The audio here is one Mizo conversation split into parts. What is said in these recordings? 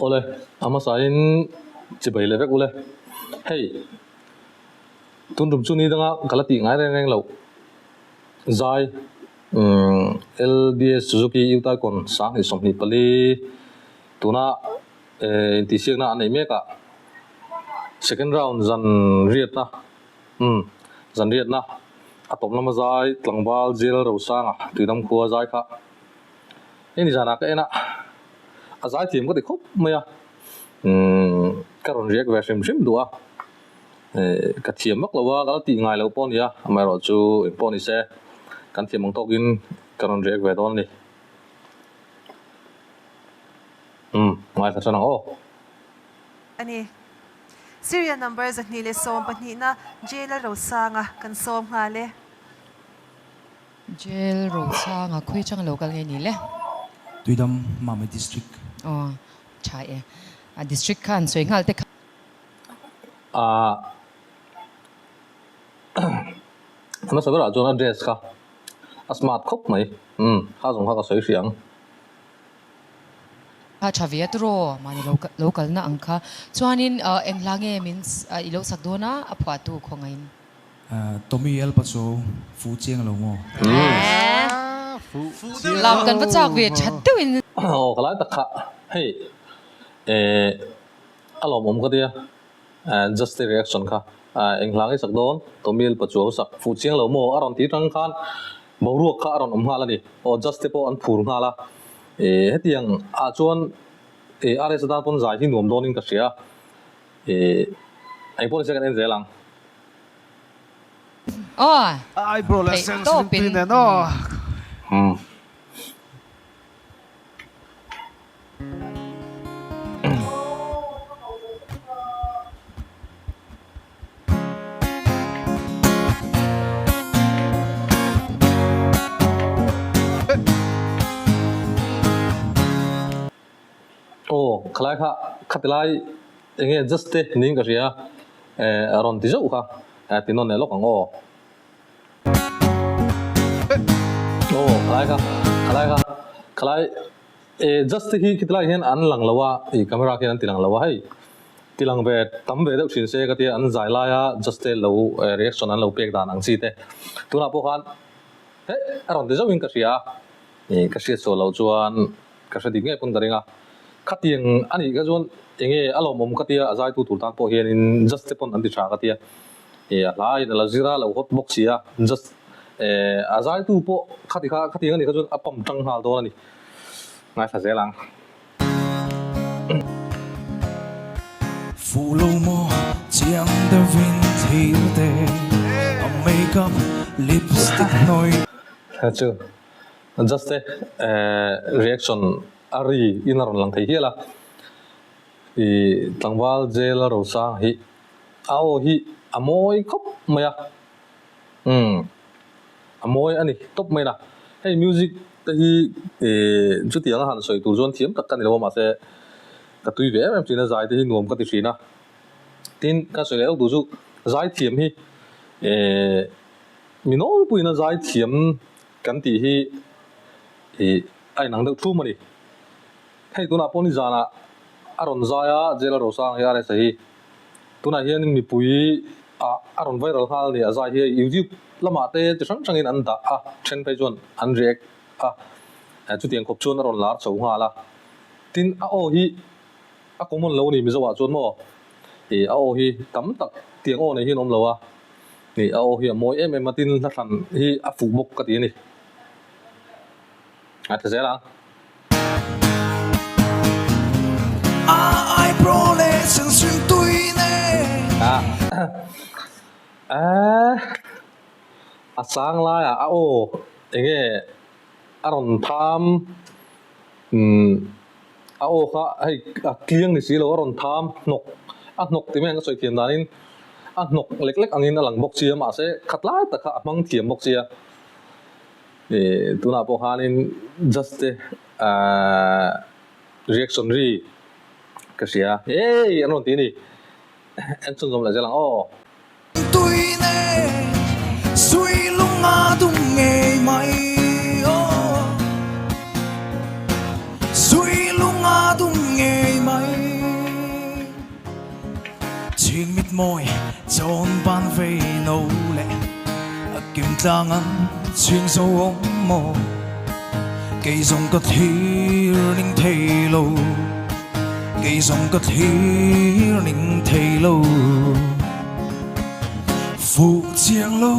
Awle, a hmasain chibai leh vek ule. Hei, tun tum chu ni danga ka la tih ngai reng reng loh. Zai, LBS Suzuki Utaikon 2024 tuna intihsiakna an nei mek a, second round zan riatna, umm, zan riatna a tawp lama zai tlangval Jail Rosanga Tuidam khua zai kha hei ni zanah ka en a, a zai thiam ka ti khawp mai a, umm, ka rawn riak ve hrim hrim duh a, ka thiam vak lo a, ka la tih ngai loh pawh a ni a, amaherawhchu engpawh ni se kan thiam ang tawkin ka rawn riak ve dawn a ni. Umm, ngaithla ṭan ang aw. A ni. Serial number 214 na Jail Rosanga kan sawm nghal e. Jail Rosanga khawi chang lo kal nge ni le? Tuidam Mami District. Aw, tha e. A district kha an sawi nghal te kha. Ahh hmasa berah chuan a dress kha a smart khawp mai. Umm, kha zawng kha ka sawi hrih ang. Kha tha ve a turaw mahni lo lo kalna ang kha. Chuanin eng hla nge min i lo sak dawn a, a phuahtu khawngaihin. Tommy El Pacho fu chiang lo maw? Lam kan va chak ve that deuhin. Aw ka lai tak kha hei eh a lawmawm ka tia just a reaction kha eng hla nge sak dawn Tommy El Pacho sak fu chiang lo maw a rawn ti tang khan Boruak kha a rawn awm nghal a ni. Aw Judge te pawh an phur nghal a. Ih hetiang ah chuan ih RS atan pawn zai hi nuam dawnin ka hria. Ih engpawh nise kan en zel ang. Aw Eyebrow leh theih sense tawpin. ringtui nen aw. Umm. Aw khalai kha khati lai eng nge just te niin ka hria eh a rawn ti zauh kha eh ti nawn leh lawk ang aw. Aw khalai kha khalai kha khalai eh just te hi khiti lai hian an lang lo a ih camera khian an ti lang lo a hei. Ti lang ve tam ve deuh thin se ka tia an zai laia just te lo reaction an lo pek dan ang chi te tunah pawh khan he a rawn ti zauhin ka hria a ih ka hriat sual loh chuan ka hre dik ngei pawn ka ring a khatiang a nih kha chuan enge a lawmawm ka tia a zaitu tur tan pawh hianin just te pawn an ti tha ka tia ih a hla in a la zir a lo hawt bawk si a just eh a zaitu pawh khati kha khatiang a nih kha chuan a pump tang nghal dawn a ni ngaithla zel ang. Fuh lo maw chiang deuhin thlir te a makeup lipstick hnawih. Hei chu just e reaction a ri in a rawn lang thei hial a, i tlangval jail a rosang hi a aw hi a mawi khawp mai a, umm. A mawi a ni tawp mai na. Hei music te hi eh chutiang a han sawi tur chuan thiam tak ka ni lo a mahse ka tui ve em em thin a zai te hi nuam ka ti thin a. Tin ka sawi leh deuh tur chu zai thiam hi eh mi nawlpuiin a zai thiam kan tih hi ih a inang deuh thum a ni. Hei tunah pawh nizanah a rawn zai a Jail a Rosang hi RSA hi tunah hian mipui ah a rawn viral nghal a ni a zai hi YouTube lamah te chi hrang hrangin an dah a then phei chuan an react a chutiang khawp chuan a rawn lar chho nghal a tin a aw hi a common lo a ni Mizo ah chuan maw ih a aw hi tam tak tiang aw nei hi an awm lo a ih a aw hi a mawi em em a tin hla thlan hi a fuh bawk ka ti a ni a tha zel ang. A chang laiah a aw enge a rawn tham a aw kha hei a tliang ni si lo a rawn tham hnawk a hnawk ti mai ang ka sawi thiam danin a hnawk lek lek angin a lang bawk sia mahse khat lai tak kha a hmang thiam bawk sia. Ih tunah pawh khanin just te ahh reaction ri ka hria hey an rawn ti a ni en chhunzawm leh zel ang aw. Tuine sui lunga dum ngei mai aw Sui lunga dum ngei mai. mawi chawn ban vei no leh a kim tlang an chhing zo awm maw kei zawng ka thlir ning thei lo kei zawng ka thlir ning thei lo fuh chiang lo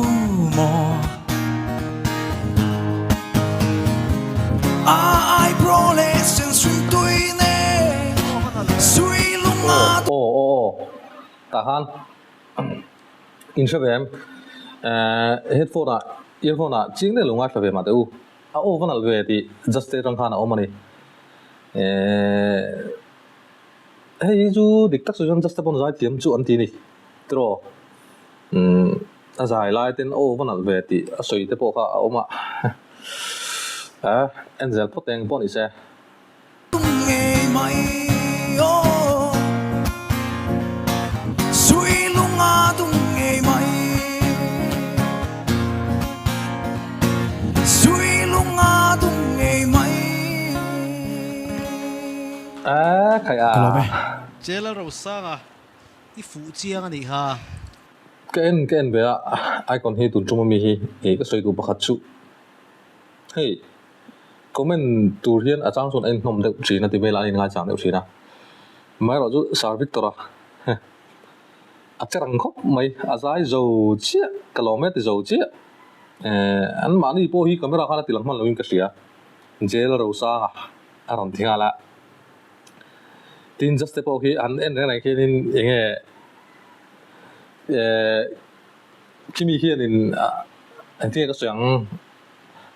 maw a eyebrow leh sen sui tui nen sui lung a Aw aw aw tah khan in hre ve em headphone ah earphone ah chiang deuh lo ngaithla ve mah teh u a aw va nalh ve tih just te atang khan a awm a ni hei hi chu dik tak sawi chuan just te pawn zai thiam chu an ti a ni tiraw umm a zai lai ten aw va nalh ve tih a sawi te pawh kha a awm a en zel phawt eng pawh ni se. A khai a. Jail a Rosanga i fuh chiang a nih kha. Ka en ka en ve a, icon hi tun tum ami hi ka sawi duh pakhat chu hei Comment tur hian a chang chuan a inhnawm deuh thin a ti vel a, an inngaichang deuh thin a. Amaherawhchu Sir Victor-a a che rang khawp mai, a zai zo chiah, ka lawm e ti zo chiah. Eh, anmahni pawh hi camera khan a ti lang hman loin ka hria, Jail Rosanga a rawn ti nghal a. Tin, Juste pawh khi an en reng reng khianin eng nge eh khimi hianin engtin nge ka sawi ang.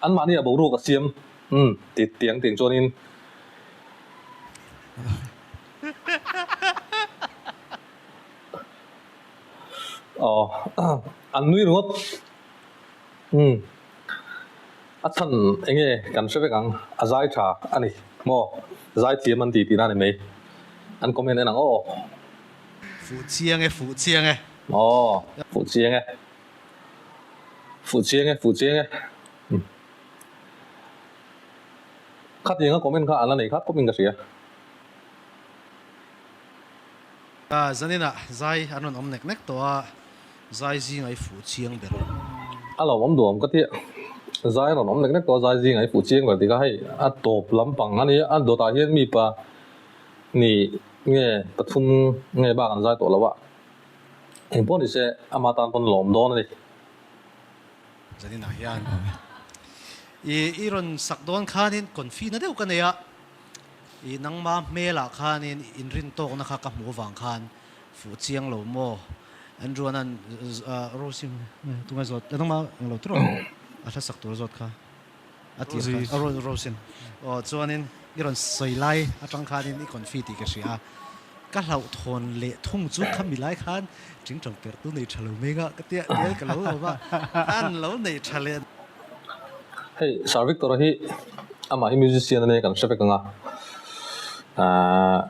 Anmahni a boruak a siam umm ti tiang tiang chuanin. Aw an nui ringawt umm a chhan enge kan hre vek ang a zai tha a ni maw zai thiam an ti tihna a ni mai an comment en ang aw. Fuh chiang e fuh chiang e. Aw fuh chiang e. Fuh chiang e, fuh chiang e. Khatiang a comment kha an la nei khat khawp in ka hria. Zaninah zai an rawn awm nek nek tawh a, zai zingah i fuh chiang ber. A lo awm duam ka tia, zai an rawn awm nek nek tawh a, zai zingah i fuh chiang ber tih kha hei a tawp lampang a nia, a dawtah hian mi pa nih nge pathum nge bak an zai tawh lo a. Engpawh ni se ama tan pawn lawm dawn a ni. Zaninah hian i i rawn sak dawn khanin confi na deuh ka nei a, i nangma hmelah khanin inrin tawkna kha ka hmuh avang khan fuh chiang lo maw Andrew anan Rosy tunge zawt nangma englo tur a hla sak tur zawt kha a tir kha Rosy aw chuanin i rawn sawi lai atang khanin i confi tih ka hria a. Ka hlauhthawn leh thung chu khami lai khan tingtang perh tu nei tha lo mai nga ka tia tel ka lo awm a, an lo nei tha leh. Hei Sir Victor-a hi amah hi musician a nia kan hre vek ang a, aah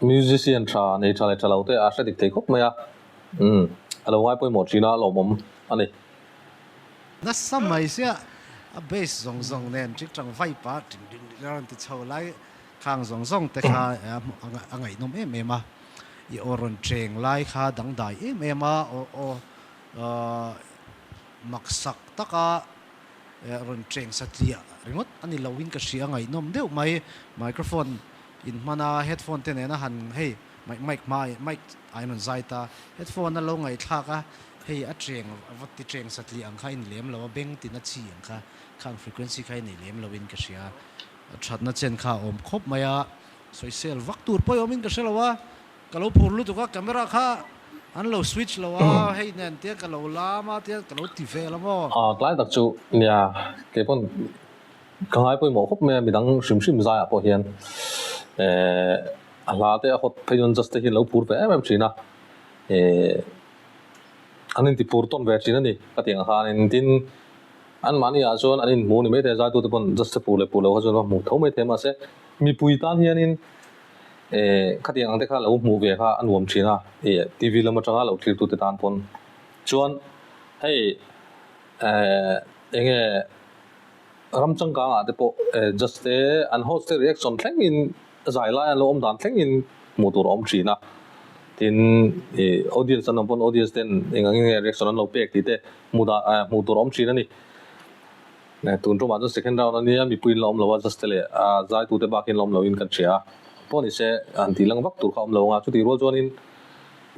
musician tha nei tha leh tha lo te a hre dik thei khawp mai a, umm a lo ngai pawimawh thin a lawmawm a ni. Nasa mai sia a bass zawng zawng nen tingtang vai pah ting ding ding a rawn ti chho lai Khang zawng zawng te kha a ngaihnawm em em a, i aw rawn cheng lai kha dangdai em em a, aw maksak taka rawn cheng satliah ringawt a ni loin ka hria, ngaihnawm deuh mai. Microphone in hman a, headphone te nena han hei mic hma mic ah in rawn zai ta, headphone a lo ngaihthlak a, hei a cheng va ti cheng satliah ang kha i ni lem lo a, beng tina chi ang kha khang frequency kha i nei lem loin ka hria. Thatna chen kha a awm khawp mai a, sawisel vak tur pawh i awmin ka hre lo a, ka lo phur lutuk a, camera kha an lo switch lo a, hei nen tiang ka lo lam a tiang ka lo ti vel a maw. A tlai tak chu nia, kei pawn ka ngai pawimawh khawp mai a, midang hrim hrim zaiah pawh hian eh a hla te a hawt phei chuan just te hi an lo phur ve em em thin a, eh an inti phur tawn ve thin a ni ka tih ang khanin tin Anmahni ah chuan an inhmu ni maithei a, zaitute pawn just a puh leh puh lo kha chuan va hmu tho maithei a, mahse mipui tan hianin eh khatiang ang te kha lo hmuh ve kha a nuam thin a, ih TV lam atanga lo thlirtute tan pawn chuan hei eh enge ram changkang ah te pawh eh just te an host te reaction thlengin zai lai an lo awm dan thlengin hmuh tur a awm thin a. Tin, ih audience an awm pawn audience ten eng angin nge reaction an lo pek tih te hmuh dah hmuh tur a awm thin a ni. Tun tumah chuan second round a nia, mipui in la awm lo a, just te leh a zaitute bakin la awm loin kan hria a. Pawh ni se, han tih lang vak tur kha a awm lo ang a, chutih rual chuanin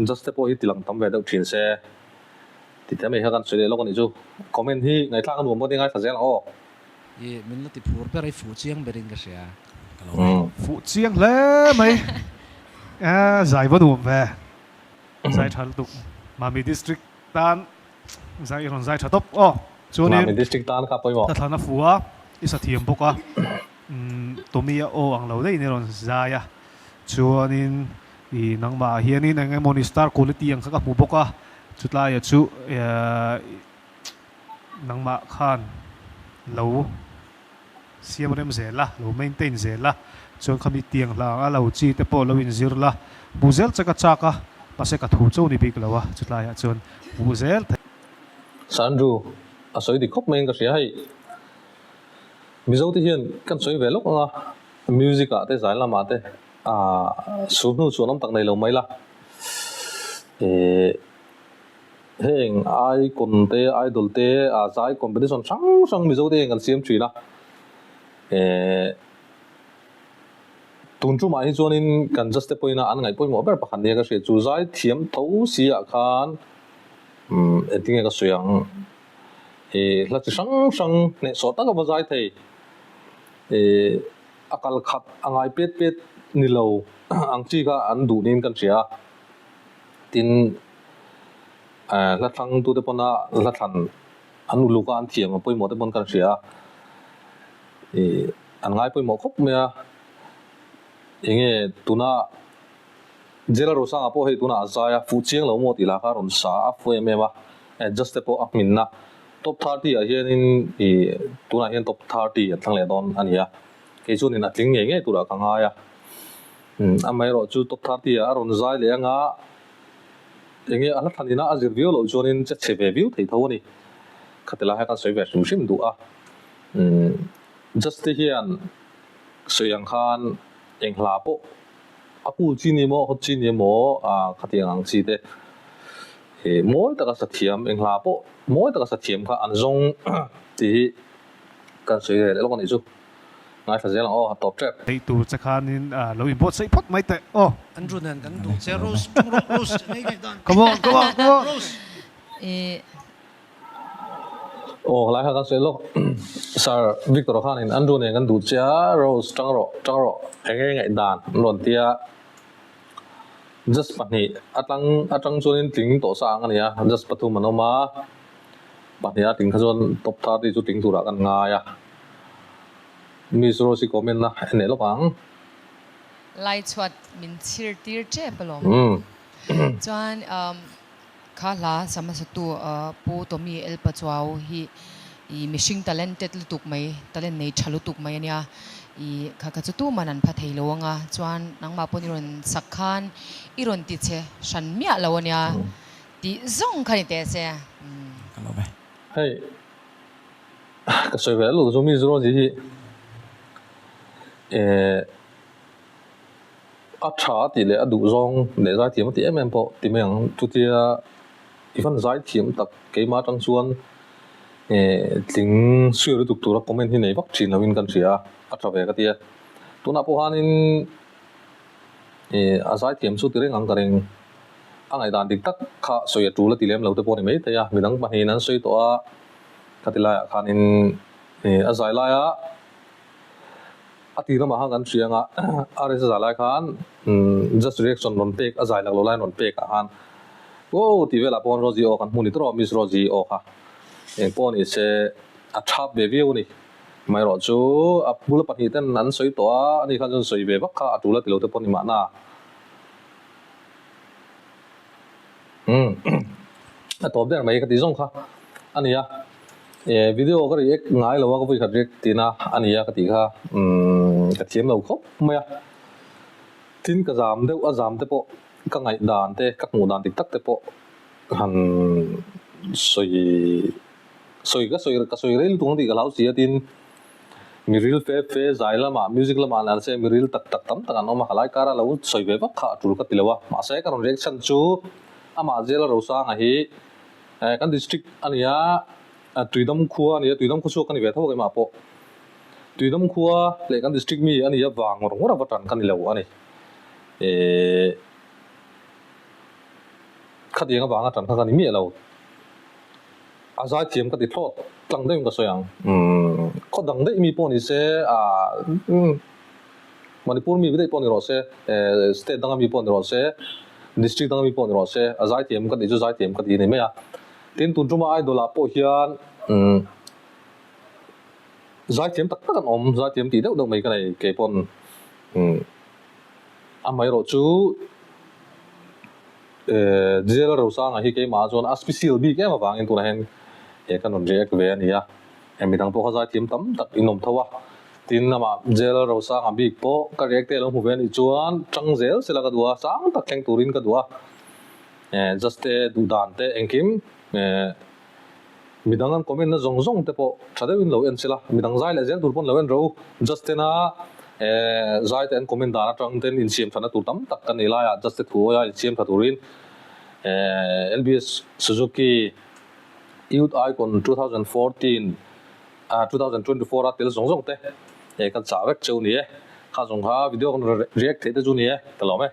just te pawh hi ti lang tam ve deuh thin se tih te mai kha kan sawi leh lawk a nih chu. Comment hi ngaihthlak a nuam pawh ni ngaithla zel ang aw. I min la ti phur ber a, i fuh chiang berin ka hria. Ka lo ve. Fuh chiang hle mai. Zai va nuam ve. Zai tha lutuk. Mami district tan zai i rawn zai tha tawp aw. Chuanin Mami district tan kha pawimawh. Hnathlan a fu a, i sa thiam bawk a. Tommy a aw ang lo daihin i rawn zai a. Chuanin i nangmah ah hianin eng emawni star quality ang kha ka hmu bawk a. Chutlaia chu Nangmah khan lo siam rem zel a, lo maintain zel a, chuan khami tiang hlang a lo chi te pawh lo inzir la, hmuh zel che ka chak a, mahse ka thu cho ni bik lo a, chutlaiah chuan hmuh zel theih. Sandru, a sawi dik khawp maiin ka hria hei. Mizo te hian kan sawi ve lawk ang a, music ah te zai lamah te ah su hnu chuan awm tak nei lo mai la. Ehh. Heng icon te, idol te, ah zai competition hrang hrang Mizo te hian kan siam thin a. Eh, tun tumah hi chuanin kan judge te pawhin an ngaih pawimawh ber pakhat nia ka hriat chu zai thiam tho si ah khan umm engtinge ka sawi ang eh hla chi hrang hrang hnehsawh tak ava zai thei eh a kal khat a ngai pet pet ni lo ang chi kha an duh niin kan hria a. Tin, hla thlangtute pawna hla thlan an uluk a, an thiam a pawimawh te pawn kan hria a, ih an ngai pawimawh khawp mai a, enge tuna Jela Rosanga pawh hei tunah a zai a, fuh chiang lo maw tih lah kha a rawn sa a, a fu em em a, adjust te pawh a hminna top 30 ah hianin ih tunah hian top 30 an thlang leh dawn a ni a, kei chuanin a tling ngei ngei turah ka ngai a. Amaherawh chu top 30 ah a rawn zai leh anga enge a hla thlan ina a zir viau loh chuanin che chhe ve viau thei tho a ni. Khati lai hian kan sawi ve hrim hrim duh a. Just te hian sawi ang khan eng hla pawh a cool chi ni emaw a hot chi ni emaw khatiang ang chi te mawi taka sa thiam eng hla pawh mawi taka sa thiam kha an zawng tih hi kan sawi ve leh lawk a nih chu. Ngaithla zel ang aw, a tawp tep. Theih tur che khanin lo inbuatsaih phawt mai teh aw. Andrew nen kan duh che Rose ṭung rawh Rose ngei ngei dan. Come on, come on, come on. Rose. Aw helai kha kan sawi lawk Sir Victor khanin Andrew nen kan duh che a Rose ṭang rawh ṭang rawh eng nge ngaih dan an rawn ti a just pahnih atang atang chuanin tling tawh sa ang a ni a just pathum an awm a pahnih a tling kha chuan top 30 chu tling turah kan ngai a. Miss Rose-i comment na en leh lawk ang. Lai chhuat min chhir tir tep alawm. Chuan kha hla sa hmasatu Pu Tommy El Pachuau hi i mihring talented lutuk mai, talent nei tha lutuk mai ania. I kha kha chu tuman an pha thei lo anga chuan nangmah pawn i rawn sak khan i rawn ti che hran miah lo ania tih zawng kha ni teh se. Ka lo ve. Hei. Ka sawi ve lutuk chu Miss Rosie hi eh a tha a tih leh a duh zawng leh zaithiam a tih em em pawh ti mai ang. Chutia i van zaithiam tak keimah atang chuan eh tling suih lutuk tura comment hi nei vak thin loin kan hria a, a tha ve ka ti a. Tunah pawh khanin eh a zaithiam chu ti reng ang ka ring. A ngaihdan dik tak kha sawi a tul a ti lem lo te pawh a ni maithei a, midang pahnihin an sawi tawh a. Khati laiah khanin a zai laia a tir lamah khan kan hria anga RS a zai lai khan just reaction rawn pek a zai lak lo laiin rawn pek ah khan Wow tih velah pawh Rosie aw kan hmu ni tawh Miss Rosie aw kha eng pawh ni se a thap ve viau a ni. Amaherawh chu a bula pahnih ten an sawi tawh a ani khan chuan sawi ve vak kha a tul a ti lo te pawh ni mahna. Umm a tawp der mai ka ti zawng kha a ni a, eh video ka react ngai lo a ka vawikhat react tihna a ni a ka tih kha umm ka thiam lo khawp mai a, tin ka zam deuh a zam te pawh ka ngaih dan te ka hmuh dan dik tak te pawh han sawi sawi ka sawi ka sawi rei lutuk ang tih ka hlau si a tin. Miril fe fe zai lamah, music lamah lah se miril tak tak tam tak an awm a, halai kara lo sawi ve vak kha a tul ka ti lo a. Mahse ka rawn reaction chu amah Zela Rosanga hi kan district a ni a, Tuidam khua a ni a, Tuidam khua chhuak ka ni ve tho keimah pawh. Tuidam khua leh kan district mi a ni a vang ngawr ngawr a va tan ka ni lo a ni. Khatiang avanga tan kha ka ni miah lo. A zaithiam ka ti thlawt tlang deuhin ka sawi ang. Khaw dang daih mi pawh ni se, Manipur mi daih pawh ni rawh se, state danga mi pawh ni rawh se, district danga mi pawh ni rawh se, a zaithiam ka tih chu zaithiam ka ti a ni mai a. Tin, tun tuma idol ah pawh hian zaithiam tak tak an awm, zaithiam tih deuh deuh mai ka nei kei pawn. Amaherawh chu. Jail Rosanga hi keimah chuan a special bik em avangin tunah hian he kan rawn react ve a ni a, hei midang pawh kha zaithiam tam tak in awm tho a, tin amah Jail Rosanga bik pawh ka react te a lo hmu ve a nih chuan tang zel sela ka duh a, sang tak thleng turin ka duh a, just te duh dan te engkim Midang an comment na zawng zawng te pawh tha deuhin lo en sela, midang zai leh zel tur pawn lo en ro. Just tena zai te an comment dan atang ten insiam thatna tur tam tak kan nei laiah just te thu awia insiam tha turin LBS Suzuki Youth Icon 2014 2024 a tel zawng zawng te kan chah vek cheu ni e. Kha zawng kha video kan react theih te chu ni e, ka lawm e.